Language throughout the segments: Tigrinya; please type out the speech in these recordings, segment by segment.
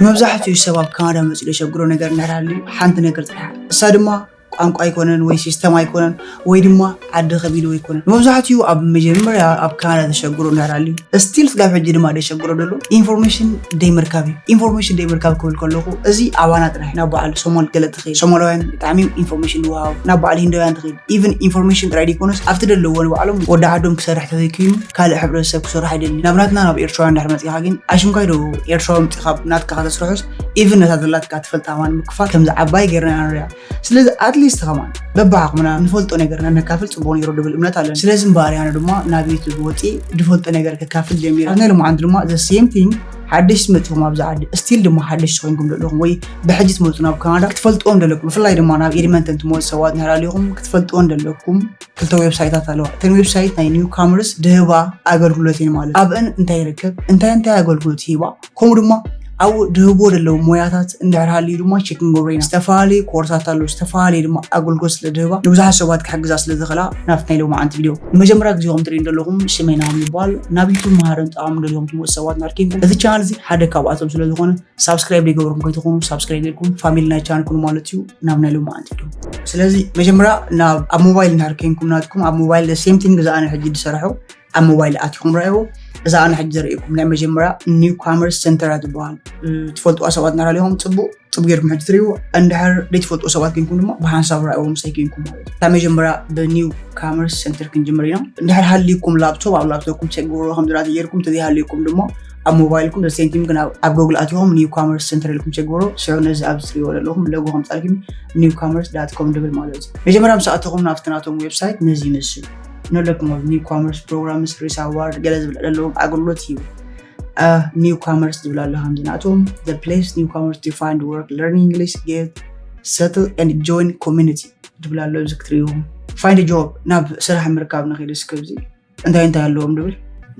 ንመብዛሕትኡ ሰብ ኣብ ካናዳ መፂኡ ዘሸግሮ ነገር እንድሕር ሃልዩ ሓንቲ ነገር ጥራሕ፣ እሳ ድማ ቋንቋ ኣይኮነን ወይ ሲስተም ኣይኮነን ወይ ድማ ዓዲ ከቢድዎ ኣይኮነን። ንመብዛሕትኡ ኣብ መጀመርያ ኣብ ካናዳ ዘሸግሮ እንድሕር ሃልዩ፣ ስቲል ስጋብ ሕጂ ድማ ዘሸግሮ ዘሎ ኢንፎርሜሽን ደይምርካብ እዩ። ኢንፎርሜሽን ደይምርካብ ክብል ከለኹ፣ እዚ ኣባና ጥራሕ ናብ በዓል ሶማል ገለ ትኸይድ፣ ሶማላውያን ብጣዕሚ እዮም ኢንፎርሜሽን ዝወሃቡ። ናብ በዓል ሂንዳውያን ትኸይድ፣ ኢቨን ኢንፎርሜሽን ጥራይ ደይኮነስ ኣብቲ ደለዎ ንባዕሎም ወዲ ዓዶም ክሰርሕ ተዘይኮይኑ ካልእ ሕብረተሰብ ክሰርሕ ኣይደልን። ናብ ናትና ናብ ኤርትራውያን እንድሕር መፂኻ ግን ኣሽምካይ ዶ ኤርትራዊ ምፂኻ ናትካ ከተስርሖስ፣ ኢቨን ነታ ዘላትካ ትፈልጣ ማን ምክፋል ከምዚ ዓባይ ጌርና ኢና ንሪኣ። ስለዚ ኣትሊስት ከማን በባዓቕምና ንፈልጦ ነገርና ነካፍል ፅቡቕ ነይሩ ድብል እምነት ኣለኒ። ስለዚ እምበኣር ኣነ ድማ ናብ ዩቱብ ወፂ ድፈልጦ ነገር ከካፍል ጀሚረ። ናይ ሎማዓንቲ ድማ the same thing ሓደሽቲ መፂኹም ኣብዚ ዓዲ፣ ስቲል ድማ ሓደሽቲ ኮይንኩም ዘለኹም ወይ ብሕጂ ትመፁ ናብ ካናዳ ክትፈልጥዎም ዘለኩም፣ ብፍላይ ድማ ናብ ኤድመንተን ትመፁ ሰባት እንድሕር ሃሊኹም ክትፈልጥዎም ዘለኩም ክልተ ዌብሳይታት ኣለዋ። እተን ዌብሳይት ናይ ኒው ካመርስ ድህባ ኣገልግሎት እየን ማለት ኣብአን እንታይ ይርከብ፣ እንታይ እንታይ ኣገልግሎት ይህባ፣ ከምኡ ድማ ኣብኡ ድህብዎ ዘለዉ ሞያታት እንድሕር ሃልዩ ድማ ቸክ ክንገብሮ ኢና። ዝተፈላለዩ ኮርሳት ኣለዉ፣ ዝተፈላለዩ ድማ ኣገልግሎት ስለ ድህባ ንብዙሓት ሰባት ክሕግዛ ስለ ዝኽእላ ናብቲ ናይ ሎማዓንቲ ቪድዮ። ንመጀመርያ ግዜኹም ትርእዩ ዘለኹም ሽመይ ናሆም ይበሃል። ናብ ዩቱብ መሃርን ጠቓምን ደሊኹም ትመፁ ሰባት ናርኪንኩም እዚ ቻናል እዚ ሓደ ካብኣቶም ስለ ዝኾነ ሳብስክራይብ ዘይገበርኩም ከይትኾኑ ሳብስክራይብ ጌርኩም ፋሚሊ ናይ ቻናል ኩኑ ማለት እዩ። ናብ ናይ ሎማዓንቲ ቪድዮ። ስለዚ መጀመርያ ናብ ኣብ ሞባይል እንድሕር ኮይንኩም ናትኩም ኣብ ሞባይል the same thing እዚ ኣነ ሕጂ ዝሰርሖ ኣብ ሞባይል ኣቲኹም ረኣይዎ። እዛ ኣነ ሕጂ ዘርእየኩም ናይ መጀመርያ ኒው ካመርስ ሴንተር እያ ትበሃል። እ፣ ትፈልጥዋ ሰባት እንድሕር ሃሊኹም ፅቡቕ፣ ፅቡቕ ጌርኩም ሕጂ ትርእይዎ። እንድሕር ዘይትፈልጥዎ ሰባት ኮይንኩም ድማ ብሓንሳብ ረኣይዎ ምሳይ ኮይንኩም ማለት እዩ። እታ መጀመርያ ብኒው ካመርስ ሴንተር ክንጅምር ኢና። እንድሕር ሃልይኩም ላፕቶፕ ኣብ ላፕቶፕኩም ቸክ ግበርዎ፣ ከምዚ ናተይ ጌርኩም፣ እንተዘይሃልይኩም ድማ ኣብ ሞባይልኩም the same thing ግን ኣብ፣ ኣብ ጎግል ኣቲኹም ኒው ካመርስ ሴንተር ኢልኩም ቸክ ግበርዎ። ሽዑ ነዚ ኣብዚ ትርእይዎ ዘለኹም ሎጎ ከምፃልኩም ኒው ካመርስ ዳት ኮም ድብል ማለት እዩ። መጀመርያ ምስ ኣተኹም ናብቲ ናቶም ዌብሳይት ነዚ ይመስል። ንለኩም ኒው ካመርስ ፕሮግራምስ ሪስ ኣዋርድ ገለ ዝብል ዘለዎም ኣገልግሎት ይህቡ። ኒው ካመርስ ዝብል ኣሎ ከምዚ ናቶም the place new comers to find work, learn English, get settle and join community ዝብል ኣሎ። እዚ ክትርእይዎም ፋይንድ ጆብ ናብ ስራሕ ምርካብ ንኽእል እስከ ኣብዚ እንታይ እንታይ ኣለዎም ድብል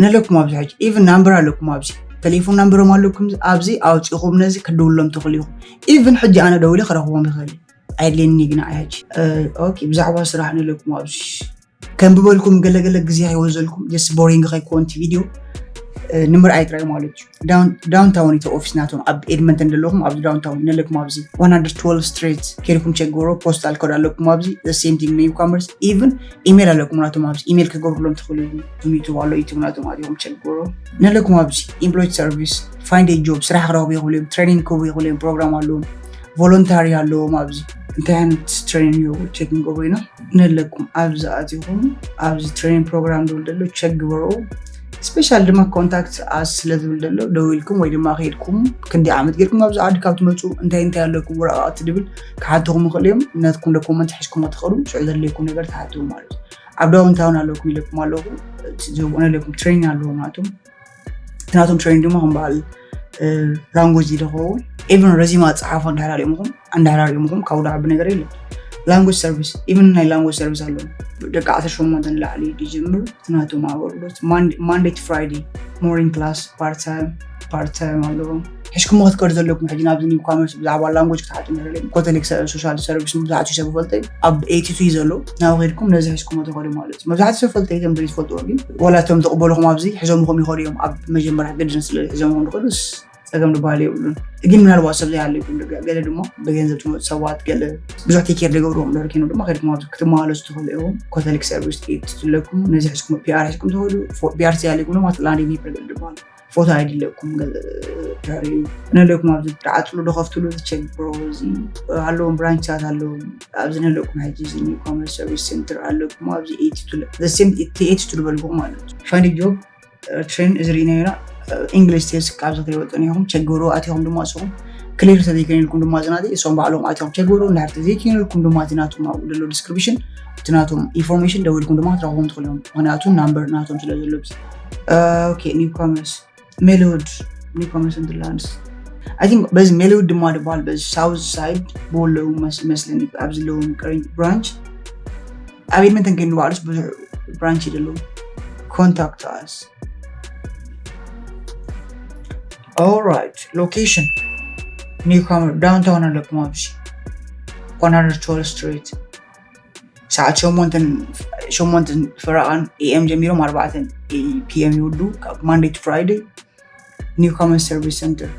ንለኩም ኣብዚ ሕጂ ኢቭን ናምበር ኣለኩም ኣብዚ ቴሌፎን ናምበሮም ኣለኩም ኣብዚ ኣውፂኹም ነዚ ክድውሎም ትኽእሉ ኢኹም። ኢቭን ሕጂ ኣነ ደውለ ክረኽቦም ይኽእል እዩ። ኣየድልየኒ ግና ሕጂ ኦኬ ብዛዕባ ስራሕ ንለኩም ኣብዚ ከም ብበልኩም ገለገለ ግዜ ከይወዘልኩም ጀስት ቦሪንግ ከይኮን እቲ ቪድዮ ንምርኣይ ጥራይ ማለት እዩ። ዳውንታውን እቲ ኦፊስ ናቶም ኣብ ኤድመንተን ዘለኹም ኣብዚ ዳውንታውን ነለኩም ኣብዚ one hundred twelve ስትሬት ኬድኩም ቸግሮ ፖስታል ኮድ ኣለኩም ኣብዚ the same thing ኒው ካመርስ ኢቭን ኢሜል ኣለኩም ናቶም ኣብዚ ኢሜል ክገብሩሎም ትኽእሉ ዩቱብ ኣሎ ዩቱብ ናቶም ኣዚኹም ቸግሮ ነለኩም ኣብዚ ኢምፕሎይድ ሰርቪስ ፋይንድ ጆብ ስራሕ ክረኽቡ ይኽእሉ እዮም ትሬኒንግ ክህቡ ይኽእሉ እዮም ፕሮግራም ኣለዎም ቮሎንታሪ ኣለዎም ኣብዚ እንታይ ዓይነት ትሬኒንግ እዩ ቸክ ንገብሮ ኢና ነለኩም ኣብዚ ኣዚኹም ኣብዚ ትሬኒንግ ፕሮግራም ዝብል ዘሎ ቸክ ግበርኦ ስፔሻል ድማ ኮንታክት ኣስ ስለ ዝብል ዘሎ ደው ኢልኩም ወይ ድማ ከይድኩም ክንዲ ዓመት ጌርኩም ኣብዚ ዓዲ ካብ ትመፁ እንታይ እንታይ ኣለኩም ወረቃቅቲ ድብል ክሓትኹም ይኽእል እዮም ነትኩም ዶኮመንት ሒዝኩም ትኽእሉ ሽዑ ዘድልየኩም ነገር ትሓትዉ ማለት እዩ ኣብ ዳውንታውን ኣለኩም ኢለኩም ኣለኹ ዝህቦ ነለኩም ትሬኒንግ ኣለዎም ናቶም እቲ ናቶም ትሬኒንግ ድማ ከም በዓል ላንጉጅ ዝኸውን ኢቨን ረዚማ ፀሓፎ እንዳሕራሪኦምኹም እንዳሕራሪኦምኹም ካብኡ ዓቢ ነገር የለን ላንጉጅ ሰርቪስ ኢቨን ናይ ላንጉጅ ሰርቪስ ኣለዎም ደቂ ዓሰርተ ሸሞንተ ንላዕሊ ዝጅምር እቲ ናቶም ኣገልግሎት ማንዴ ቱ ፍራይዴ ሞርኒንግ ክላስ ፓርታይም ፓርታይም ኣለዎም ሕሽኩሞ ክትከዱ ዘለኩም ሕጂ ናብዚ ኒው ካመርስ ብዛዕባ ላንጉጅ ክትሓቱ ነረለ ኮተሊክ ሶሻል ሰርቪስ ብዙሓት ሰብ ፈልጠ ኣብ ኤቲቱ እዩ ዘሎ ናብ ከድኩም ነዚ ሕሽኩሞ ተኸዱ ማለት እዩ መብዛሕትኡ ሰብ ፈልጠ ከም ዝፈልጥዎ ግን ዋላ እቶም ዝቕበልኹም ኣብዚ ሕዞምኹም ይኸዱ እዮም ኣብ መጀመርያ ግድን ስለ ሕዞምኹም ዝኸዱስ ፀገም ዝበሃል የብሉን ግን ምናልባት ሰብ ዘይሃለይኩም ገለ ድማ ብገንዘብ ትመፁ ሰባት ገለ ብዙሕ ቴኬር ዘይገብርዎም ደርኪኖም ድማ ከድኩም ኣብዚ ክትመላለሱ ትኽእሉ ኢኹም ኮተሊክ ሰርቪስ ኤት ትለኩም ነዚ ሕዝኩም ፒኣር ሕዝኩም ትኽእሉ ፒኣር ዘይሃለይኩም ድማ ላንድ ሜፐር ገለ ዝበሃል ፎቶ ኣይዲ ኣለኩም ድሕሪ ነለኩም ኣብዚ ትዓፅሉ ዶ ከፍትሉ ዝቸግሮ እዚ ኣለዎም ብራንቻት ኣለዎም ኣብዚ ነለኩም ሕጂ እዚ ኒው ኮመርስ ሰርቪስ ሴንተር ኣለኩም ኣብዚ ኤቲቱ ዝበልኩም ማለት እዩ ፋይንድ ጆብ ትሬን እዚ ርኢናዮ ኢና ኢንግሊሽ ቴስት ካብዚ ክትሪእዎ ፀኒኹም ቸግብሩ ኣቲኹም ድማ እስኹም ክሊር ተዘይኮይኑልኩም ድማ ዝናተይ እሶም ባዕሎም ኣቲኹም ቸግብሩ እንድሕር ተዘይኮይኑልኩም ድማ ዝናቱም ኣብኡ ዘሎ ዲስክሪፕሽን እቲ ናቶም ኢንፎርሜሽን ደዊልኩም ድማ ክትረኽቦም ትኽእሉ እዮም ምክንያቱ ናምበር ናቶም ስለ ዘሎ ኒው ኮመርስ ሜልውድ ኒው ኮመርስ ንትላንስ I think በዚ ሜልውድ ድማ ዝበሃል በዚ ሳውዝ ሳይድ ብወለዉ መስለኒ ኣብ ዘለዎም ቅርኝ ብራንች ኣብ ኤድመንተን ግን ንባዕሉስ ብዙሕ ብራንች የደለዎም contact us alright location ኒው ኮመርስ ዳውንታውን ኣለኩም ኣብዚ one hundred twelve ስትሪት ሰዓት ሸሞንተን ሸሞንተን ፈረቓን ኤኤም ጀሚሮም ኣርባዕተን ፒኤም ይውዱ ካብ ማንዴ ቱ ፍራይደይ ኒው ኮመርስ ሰርቪስ ሴንተር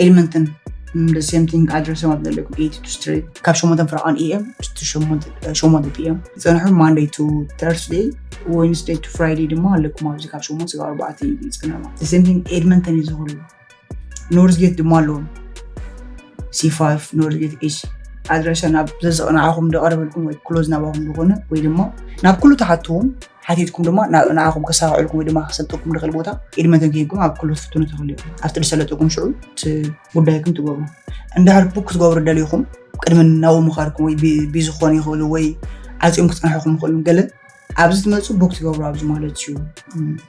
ኤድመንተን the same thing ኣድረሶም ኣብ ዘለኩም eight to straight ካብ ሸሞንተ ፍርቓን am to ሸሞንተ ፒኤም ይፀንሑ። Monday to Thursday፣ Wednesday to Friday ድማ ኣለኩም ኣብዚ ካብ ሸሞንተ ስጋብ ኣርባዕተ ይፀንሑ። The same thing ኤድመንተን እዩ ዝኽሉ። ኖርዝጌት ድማ ኣለዎም። C five ኖርዝጌት ኤች ኣድረሰ ናብ ዘዝቕንዓኹም ዝቐረበልኩም ወይ ክሎዝ ናባኹም ዝኾነ ወይ ድማ ናብ ኩሉ ተሓትዎም ሓቲትኩም ድማ ንዓኹም ከሳቕዕልኩም ወይ ድማ ከሰልጠኩም ዝኽእል ቦታ ኤድመንተን ከይድኩም ኣብ ኩሉ ክትፍትኑ ትኽእሉ ኢኹም። ኣብቲ ዝሰለጠኩም ሽዑ እቲ ጉዳይኩም ትገብሩ። እንድሕር ቡክ ክትገብሩ ደሊኹም ቅድሚ ናብኡ ምኻድኩም ወይ ቢ- ቢዚ ክኾኑ ይኽእሉ ወይ ዓፅዮም ክፀንሐኹም ይኽእሉ ገለ ኣብዚ ትመፁ ቡክ ትገብሩ ኣብዚ ማለት እዩ።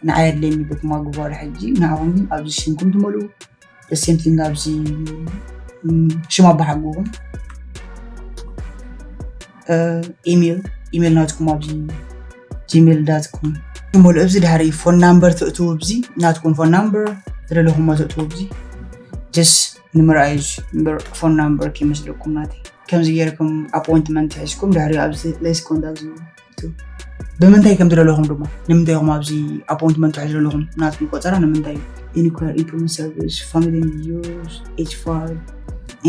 ንዓይ ኣድለየኒ ቡክ ማግባር ሕጂ ንዓኹም ግን ኣብዚ ሽምኩም ትመልኡ። The same thing ኣብዚ ሽም ኣባሓጎኹም ኢሜል ኢሜል ናትኩም ኣብዚ gmail dot com ትመልኡ። ኣብዚ ድሕሪ ፎን ናምበር ትእትዉ ኣብዚ ናትኩም ፎን ናምበር ዝደለኹሞ ትእትዉ ኣብዚ just ንምርኣይ እምበር ፎን ናምበር ከይመስለኩም ናተይ ከምዚ ጌርኩም ኣፖይንትመንት ሒዝኩም ድሕሪ ኣብዚ ሌስ ኮንታክት ብምንታይ ከም ዝደለኹም ድማ ንምንታይ ኢኹም ኣብዚ ኣፖይንትመንት ትሕዙ ዘለኹም ናትኩም ቆፀራ ንምንታይ ኢንኳር ኢምፕሩቭመንት ሰርቪስ ፋሚሊ ዩዝ ኤች ፋይቭ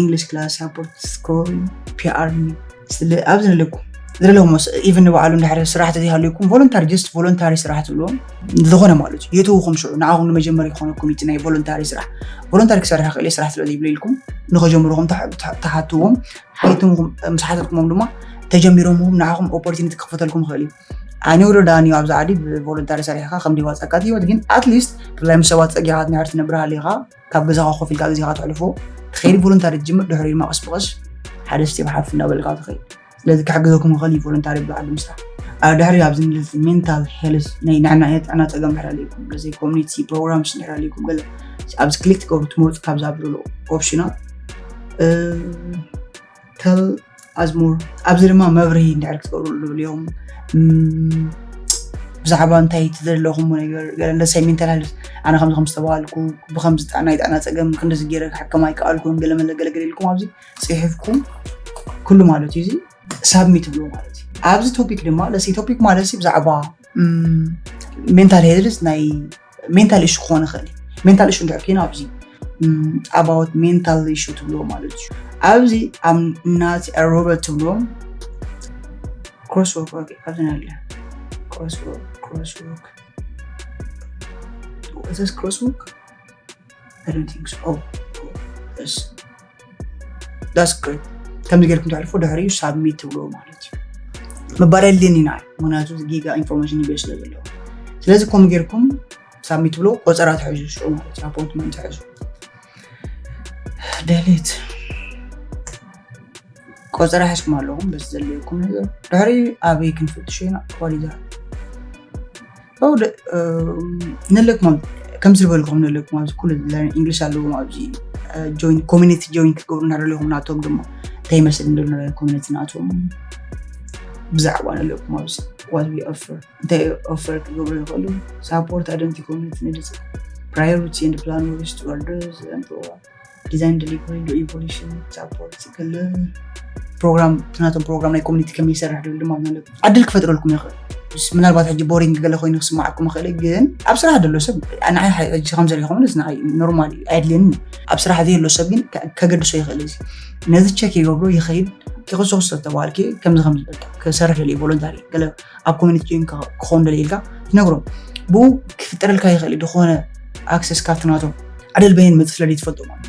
ኢንግሊሽ ክላስ ሳፖርት ስኮል ፒኣር ኣብዚ ዘለኩም ዘለኹም ኢቨን ንባዕሉ እንድሕር ስራሕ ተዘይሃልዩኩም ቮለንታሪ ጀስት ቮለንታሪ ስራሕ ትብልዎም ዝኾነ ማለት እዩ የትውኹም ሽዑ ንዓኹም ንመጀመሪ ክኾነኩም እቲ ናይ ቮለንታሪ ስራሕ ቮለንታሪ ክሰርሕ ክእል ስራሕ ስለ ዘይብለ ኢልኩም ንኸጀምሩኹም ተሓትዎም ሓይትምኹም ምስ ሓተትኩሞም ድማ ተጀሚሮምኹም ንዓኹም ኦፖርቲኒቲ ክኽፈተልኩም ይኽእል እዩ ኣነ ወረዳኒ ኣብዚ ዓዲ ብቮለንታሪ ሰሪሕካ ከም ዲዋፃካ ህይወት ግን ኣትሊስት ብፍላይ ምስ ሰባት ፀጊኻ ትንሕር ትነብር ሃሊኻ ካብ ገዛኻ ኮፍ ኢልካ ግዜኻ ተሕልፎ ትኸይድ ቮለንታሪ ትጅምር ድሕሪ ድማ ቀስ ብቐስ ሓደ ስቴፕ ሓፍ እናበልካ ትኸይድ ስለዚ ክሕግዘኩም ይኽእል እዩ ቮለንታሪ ብዓዲ ምስራሕ ኣብ ድሕሪ ኣብዚ ምልልቲ ሜንታል ሄልስ ናይ ንዕና ጥዕና ፀገም ድሕር ኣለኩም ገዘ ኮሚኒቲ ፕሮግራምስ ድሕር ኣለኩም ገለ ኣብዚ ክሊክ ትገብሩ ትመርፁ ካብዚ ኣብ ዘሎ ኦፕሽናት ተል ኣዝሙር ኣብዚ ድማ መብርሂ እንድሕር ክትገብሩ ዝብል እዮም ብዛዕባ እንታይ ትዘለኹም ነገር ገለሰይ ሜንታል ሄልስ ኣነ ከምዚ ከም ዝተባሃልኩ ብከምዚ ጥዕና ይጥዕና ፀገም ክንዲ ዝገይረ ክሕከም ኣይከኣልኩን ገለመለ ገለገለ ኢልኩም ኣብዚ ፅሒፍኩም ኩሉ ማለት እዩ እዚ ሳብሚት ትብልዎ ማለት እዩ ኣብዚ ቶፒክ ድማ ለሲ ቶፒክ ማለት ብዛዕባ ሜንታል ሄልስ ናይ ሜንታል ኢሹ ክኾን ይኽእል ሜንታል ኢሹ እንድሕር ኮይኑ ኣብዚ about mental issue ትብልዎ ማለት እዩ ኣብዚ ኣብ ናት ሮበርት ትብልዎም crosswalk ኣብዚ ኣለ crosswalk crosswalk እዚስ crosswalk I don't think so. Oh, yes. That's good. ከምዚ ጌርኩም ትሕልፎ ድሕሪኡ ሳብሚት ትብልዎ ማለት እዩ ምባል የድልየኒ ኢና ምክንያቱ ጌጋ ኢንፎርሜሽን ይበ ስለ ዘለዎ ስለዚ ከምኡ ጌርኩም ሳብሚት ትብሎ ቆፀራ ትሕዙ ሽዑ ማለት እዩ ኣፖይንትመንት ትሕዙ ደሌት ቆፀራ ሒዝኩም ኣለኹም በዚ ዘለኩም ነገር ድሕሪ ኣበይ ክንፍትሾ ኢና ዋሊዛ ነለኩም ከምዚ ዝበልኩም ነለኩም ኣብዚ ኩሉ ኢንግሊሽ ኣለዎም ኣብዚ ጆይን ኮሚኒቲ ጆይን ክትገብሩ እናደለኹም ናቶም ድማ እንታይ ይመስል እንደሎ ኮሚኒቲ ናቶም ብዛዕባ ነለኩም ኣብዚ ዋት ኦፈር እንታይ ኦፈር ክገብሩ ይኽእሉ ሳፖርት ኣደንቲ ኮሚኒቲ ንድፅ priority and plan ways to address and design delivery do evolution support ገለ ፕሮግራም ናቶም ፕሮግራም ናይ ኮሚኒቲ ከመይ ይሰርሕ ድብል ድማ ኣለኩም ዕድል ክፈጥረልኩም ይኽእል ምናልባት ሕጂ ቦሪንግ ገለ ኮይኑ ክስማዓኩም ይኽእል ግን ኣብ ስራሕ ደሎ ሰብ ንዓይ ሕጂ ከም ዘሪኹም ንስ ንዓይ ኖርማል እዩ ኣየድልየኒ ኣብ ስራሕ ዘየሎ ሰብ ግን ከገድሶ ይኽእል እዚ ነዚ ቸክ ይገብሮ ይኸይድ ክኽሶ ዝተባሃልኪ ከምዚ ከም ዝበልካ ክሰርሕ ደልየ ቮለንታሪ ገለ ኣብ ኮሚኒቲ ጆይን ክኸውን ደልየ ኢልካ ትነግሮም ብኡ ክፍጠረልካ ይኽእል ዝኾነ ኣክሰስ ካብቲ ናቶም ኣደል በይን መፅእ ስለደይ ትፈልጦ ማለት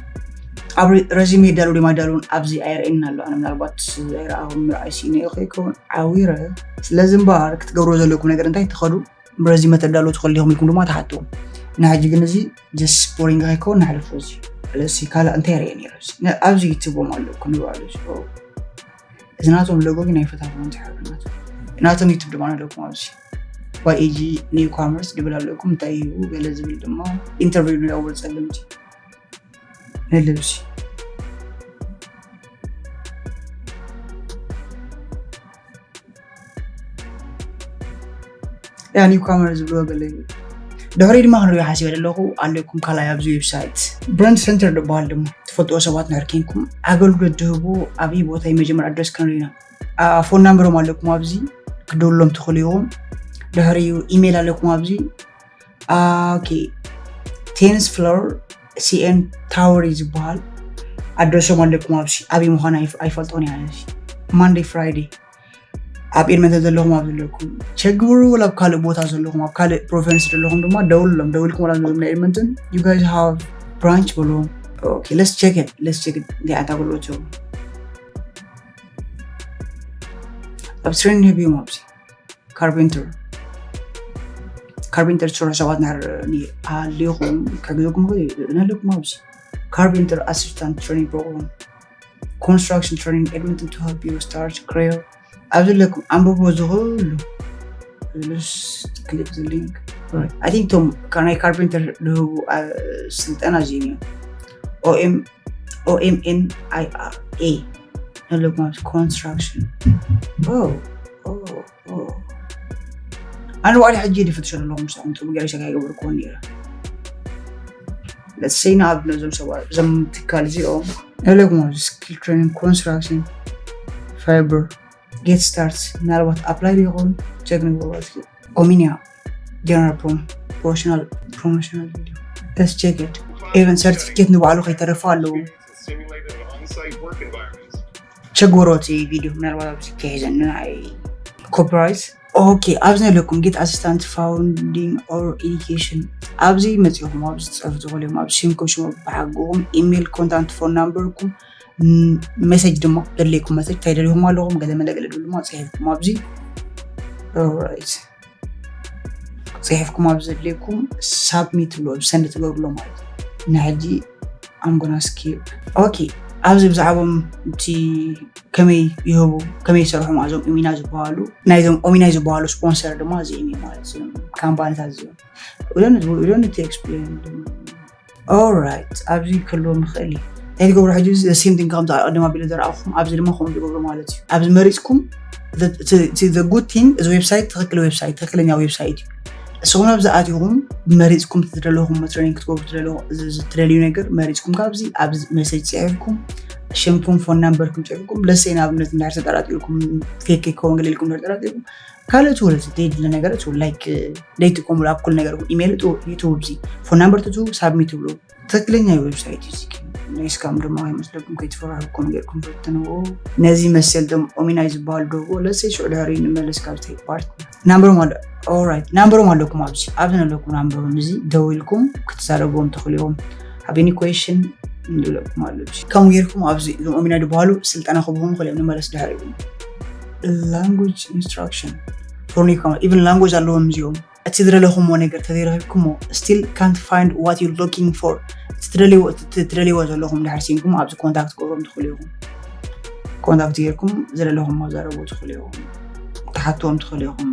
ኣብ ረዚሜ ዳሉ ድማ ዳሉን ኣብዚ ኣይርእየና ኣሎ ኣነ ምናልባት ኣይረኣኹም ምርኣይ ሲነ ከይከውን ዓዊረ ስለዚ እምበኣር ክትገብሮ ዘለኩም ነገር እንታይ ትኸዱ ረዚመ ተዳሎ ትኸሉ ኢኹም ኢልኩም ድማ ትሓትዎም ንሕጂ ግን እዚ ጀስ ቦሪንግ ከይከውን ንሕልፎ እዚ ስለዚ ካልእ እንታይ ርእየ ነይረ ኣብዚ ይትቦም ኣለኩም ይባሉ እዚ ናቶም ሎጎ ግን ኣይፈታኹም ዝሓሉ ናቶም ናቶም ዩቱብ ድማ ኣለኩም ኣብዚ ዋይኤጂ ኒው ካመርስ ድብል ኣለኩም እንታይ እዩ ገለ ዝብል ድማ ኢንተርቪው ንያው ፀለምቲ ንልብሲ ያ ኒው ካመር ዝብልዎ ገለ እዩ ድሕሪ ድማ ክንሪኦ ሓሲበ ዘለኹ ኣለኩም ካልኣይ ኣብዚ ዌብሳይት ብራንድ ሰንተር ዝበሃል ድማ ትፈልጥዎ ሰባት ንሕር ኬንኩም ኣገልግሎት ድህቡ ኣብይ ቦታ መጀመር ኣድረስ ክንሪና ፎን ናምበሮም ኣለኩም ኣብዚ ክደውሎም ትኽእሉ ኢኹም ድሕሪኡ ኢሜይል ኣለኩም ኣብዚ ኦኬ ቴንስ ፍሎር CN Tower እዩ ዝበሃል። ኣድረሶም ኣለኩም ኣብዚ ኣበይ ምዃኑ ኣይፍ- ኣይፈልጦን እያ። Monday Friday ኣብ ኤድመንተን ዘለኹም ኣብ ዘለኩም ቸግብሩ ወላ ኣብ ካልእ ቦታ ዘለኹም ኣብ ካልእ ፕሮቪንስ ዘለኹም ድማ ደውሉሎም። ደውልኩም ወላ ነዞም ናይ ኤድመንተን you guys have branch በልዎም። Okay, let's check it, let's check it። እንታይ ኣታ ገለዎቸው ኣብ ትሬኒንግ ህብዮም ኣብዚ ካርፔንተር ካርፔንተር ትሰርሑ ሰባት ናር ኣሊኹም ከግዘኩም ነለኩም ኣብዚ ካርፔንተር ኣሲስታንት ትሬኒንግ ፕሮግራም construction training Edmonton to help you start career ኣብዚ ለኩም ኣንብቦ ዝኽሉ ስ click the link። I think ቶም ናይ ካርፔንተር ዝህቡ ስልጠና እዚኦም እዮም። OMNIRA ነለኩም construction ኣነ ባዕሊ ሕጂ ድፍትሽ ኣለኹም ምሳኹም ጥቡ ገይረ ሸጋ ይገበርኩዎ ነይረ። Let's say ንኣብነት እዞም ሰባት እዞም ትካል እዚኦም ነለኩም ኣብዚ skill training construction fiber get start ምናልባት apply ይኸውን። ቸክ ንግበሩ። ኦሚኒያ general promotional promotional let's check it። Even certificate ንባዕሉ ከይተረፈ ኣለዎ። ቸግበሮ እቲ ቪድዮ ምናልባት ኣብዚ ከሒዘኒ ናይ copyright። Okay፣ ኣብዚ ነለኩም get assistant funding or education ኣብዚ መፂኹም ኣብዚ ትፅሕፉ ትኽእሉ እዮም። ኣብ ሽምኩም ሽሙ ብሓግኹም ኢሜል ኮንታክት ፎን ናምበርኩም ሜሴጅ ድማ ዘድልየኩም ሜሴጅ እንታይ ደሊኹም ኣለኹም ገለ መለገለ ድማ ፅሒፍኩም ኣብዚ ፅሒፍኩም ኣብ ዘድልየኩም ሳብሚት ትብሉ ኣብ ሰንድ ትገብርሎ ማለት እዩ። ንሕጂ ኣምጎና ስኪፕ። Okay፣ ኣብዚ ብዛዕቦም እቲ ከመይ ይህቡ ከመይ ይሰርሑ ማዞም ኦሚና ዝበሃሉ ናይዞም ኦሚና ዝበሃሉ ስፖንሰር ድማ እዚኦም እዩ ማለት እዩ። ካምፓኒታት እዚኦም don't need to explain። Alright፣ ኣብዚ ክህልዎም ይኽእል እዩ። እንታይ ትገብሩ ሕጂ same thing ከምዚ ቀደም ኣቢለ ዘርኣኹም ኣብዚ ድማ ከምኡ ትገብሩ ማለት እዩ። ኣብዚ መሪፅኩም good thing እዚ ዌብሳይት ትኽክል ዌብሳይት ትኽክለኛ ዌብሳይት እዩ። ንስኹም ኣብዚ ኣቲኹም መሪፅኩም ትደለኹም ትሬኒንግ ክትገብሩ ትደለኹ- ዝ- ዝ- ትደልዩ ነገር መሪፅኩም ካብዚ ኣብዚ ሜሴጅ ፅሒፍኩም ሽምኩም ፎን ናምበርኩም ፅሒፍኩም ለሰይ ንኣብነት እንዳር ተጠራጢርኩም ፌክ ክኸውን ገለ ኢልኩም እንዳር ተጠራጢርኩም ካልእ ትውለት ዘይድለ ነገር ትው ላይክ ደይትቆሙሉ ኣብ ኩሉ ነገር ኢሜል ዩቱብ እዚ ፎን ናምበር ትትው ሳብሚት ትብሉ ትክክለኛ ዌብሳይት እዩ። ናይ ስካም ድማ ይመስለኩም ከይትፈራህኩም ገርኩም ፈትንዎ። ነዚ መሰል ዶም ኦሚናይ ዝበሃል ዶቦ ለሰይ ሽዑ ድሕሪ ንመለስ ካብ ስቴት ፓርት ናምበሮም ኣሎ። ኦራይት ናምበሮም ኣለኩም ኣብዚ ኣብዚ ነለኩም ናምበሮም እዚ ደው ኢልኩም ክትዛረብዎም ትኽእሉ ኢኹም። ኣብ any question ንብለኩም ኣሎ። ከምኡ ጌርኩም ኣብዚ እዞም ኦሚናይ ዝበሃሉ ስልጠና ክብኹም ክእል እዮም ንመለስ ድሕሪ ኢኹም። Language instruction for newcomer even language ኣለዎም እዚኦም። እቲ ዝደለኹምዎ ነገር ተዘይረኺብኩሞ still can't find what you looking for እቲ ትደልይዎ ዘለኹም ድሕር ሲንኩም ኣብዚ ኮንታክት ክገብሮም ትኽእሉ ኢኹም። ኮንታክት ጌርኩም ዝደለኹምዎ ዘረቡ ትኽእሉ ኢኹም። ትሓትዎም ትኽእሉ ኢኹም።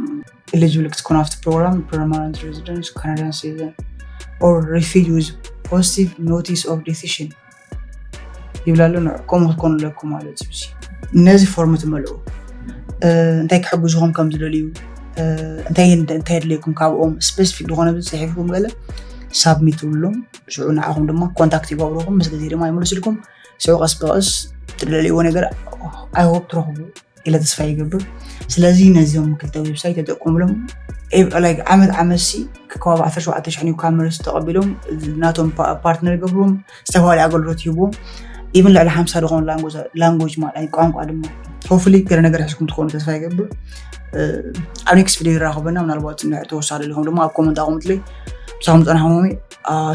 Eligible ክትኮኑ ኣብቲ ፕሮግራም permanent residence Canadian citizen or refugee with positive notice of decision ይብል ኣሎ። ከምኡ ክትኮኑ ኣለኩም ማለት እዩ። ነዚ ፎርም ትመልኡ እንታይ ክሕግዝኹም ከም ዝደልዩ እንታይ እንታይ የድልየኩም ካብኦም ስፔሲፊክ ዝኾነ ጽሒፍኩም ገለ ሳብሚት ትብሉም። ሽዑ ንዓኹም ድማ ኮንታክት ይገብሩኹም ምስ ግዜ ድማ ይመልስልኩም። ሽዑ ቀስ ብቐስ ትደልይዎ ነገር I hope ትረኽቡ ኢለ ተስፋ ይገብር። ስለዚ ነዚኦም ክልተ ዌብሳይት ተጠቀሙሎም። ዓመት ዓመት ሲ ከባቢ ዓሰርተ ሸውዓተ ሽሕ ኒው ካመርስ ተቐቢሎም ናቶም ፓርትነር ይገብርዎም። ዝተፈላለዩ ኣገልግሎት ይህብዎም። ኢቭን ልዕሊ ሓምሳ ዝኾኑ ላንጎጅ ማለት ቋንቋ ድማ ሆፍሊ ገለ ነገር ሕዝኩም ትኾኑ ተስፋ ይገብር። ኣብ ኔክስት ቪዲዮ ይራኸበና ምናልባት ተወሳደ ሊኹም ድማ ኣብ ኮመንት ኣቑምጥለይ ብሳኹም ፀናሕሞሚ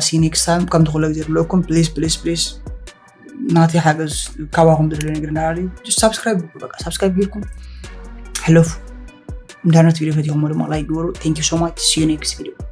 ሲ ኔክስት ታይም ከምቲ ኩለ ግዜ ዝብለኩም ፕሊስ ፕሊስ ፕሊስ ናተይ ሓገዝ ካባኹም ዝደለ ነገር እንዳሃለዩ ሳብስክራይብ ሳብስክራይብ ጌርኩም ሕለፉ። እንዳነት ቪዲዮ ፈቲኹሞ ድማ ላይክ ግበሩ። Thank you so much, see you next video።